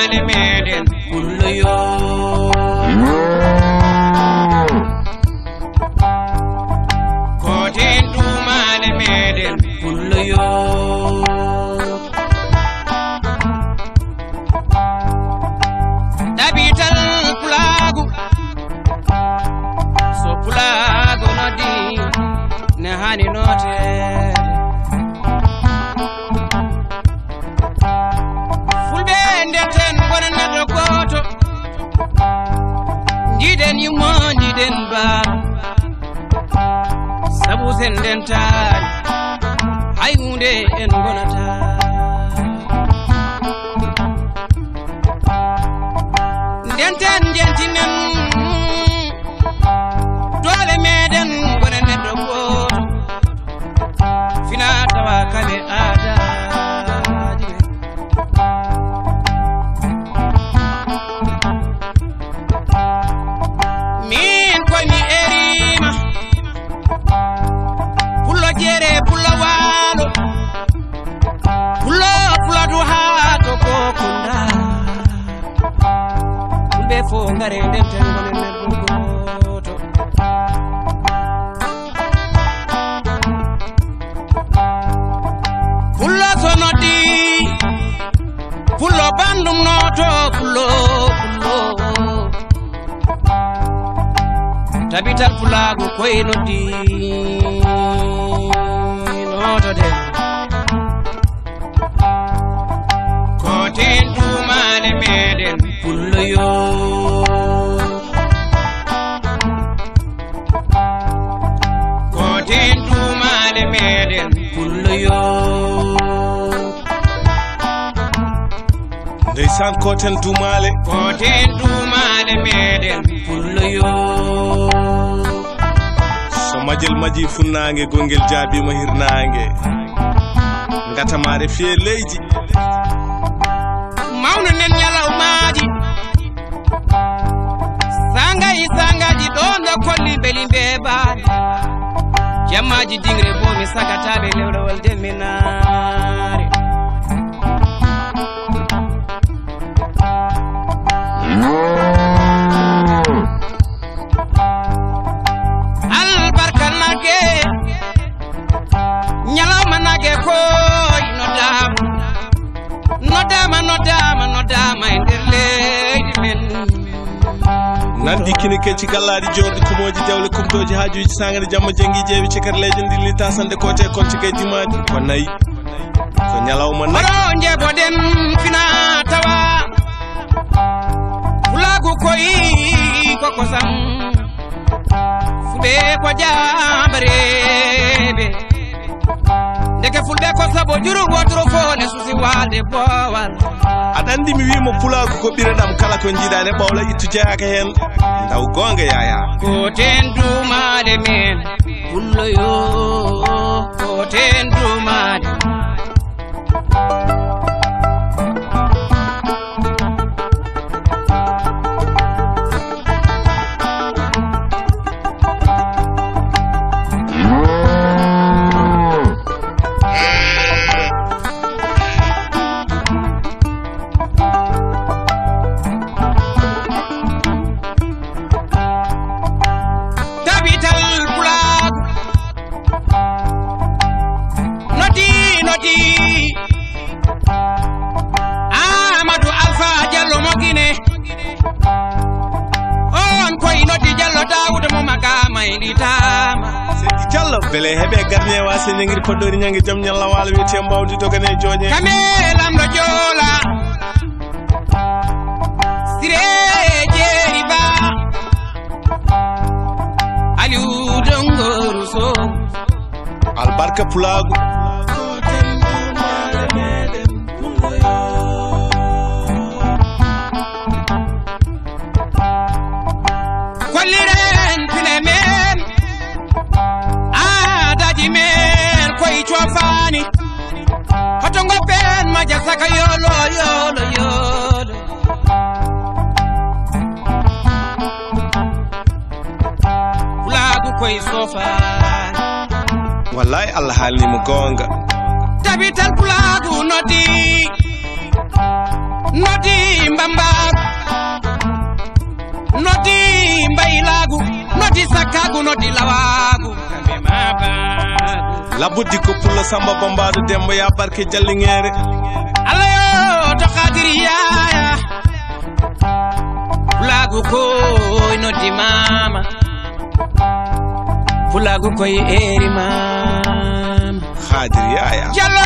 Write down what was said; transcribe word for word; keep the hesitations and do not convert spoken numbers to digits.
Meɗen pullo yo. Koten dumaale meɗen pullo yo. Ɗaɓital pulaagu, so pulaagu noddi, ne hani nooteede. Fulɓe ndenten wona neɗɗo gooto. Njiɗen yummo, njiɗen baaba. Sabu sen ndentaani, hay huunde en ngonataa. Ndenten, njentinen doole meɗen, ngonen neɗɗo gooto. Fina tawa kala aadaaji men. Min koy mi erima. Pullo Jeere, Pullo Waalo. Pullo, Pullo du haa to Kokunda. Fulɓe fof ngare ndenten ngonen neɗɗo gooto. Pullo so noddi, pullo banndum nooto, pullo, pullo. Tabital pulaagu koye noddi, nootoɗen. Koten dumaale meɗen pullo yo. Koten dumaale meɗen pullo yo. Ndeysaan, koten dumaale. Koten dumaale meɗen pullo yo. So majel maji funnaange, gongel jaabiima hirnaange. Ngatamaare fiye leydi. Mawno nen ñalawmaaji. Sangay sangaji ɗon ɗo kolli mbeli mbebaali. Jammaji dingre bomi sagataɓe lewlewol deminaare. Albarka nage, ñalawma nage koy no dama. Noddama, noddama, noddama e nder leydi men. Nanɗi kini kecci gallaɗi jorɗi kumooji dewle kumtooji haajuji sangre jamma jengi jeewi cekere leydi ndi litta sande kote konti gay dimaji ko nayi. Ko ñalawma nayi. Oɗo njeeboɗen fina tawa. Pulaagu koyi ko kosam. Fuɓe ko jambareɓe. Ndeke fulɓe ko sabo juru wotoro fo ne susi walde bowal. Aɗa anndi mi wiimo pulaagu ko ɓireɗam kala ko jiiɗa ne ɓawla ittu jeyaaka heen. Ndaw goonga yaya. Koten dumaale men pullo yo. Koten dumaale. Tabital pulaagu. Noddi, noddi. Amadou Alpha Diallo mo Guinée. On koy noddi Diallo Daouda mo Makama e Litama. Seydi Diallo, bele heɓe garne wa se ñangiri poddoori ñangi jam ñalla wala wiyete mbawdi dogane joñe. Kame lamɗo joola. Sire Jeeri Ba. Aliou Dongoro Sow. Albarka pulaagu. Kolliren pine men, aadaji men koye coofaani. Hoto ngoppen maja saka yolo, yolo, yolo. Pulaagu koye soofaani. Wallaay, Allah haalni mo goonga. Tabital pulaagu noddi. Noddi mbambaagu, noddi mbaylaagu, noddi sakkaagu, noddi lawaagu. Labuddi ko pullo Samba Bambaado Demba ya barke jallingeere. Allah yo to Qadir Yaya. Pulaagu koy noddi mama. Pulaagu koy eri mama. Qadir Yaya. Jallo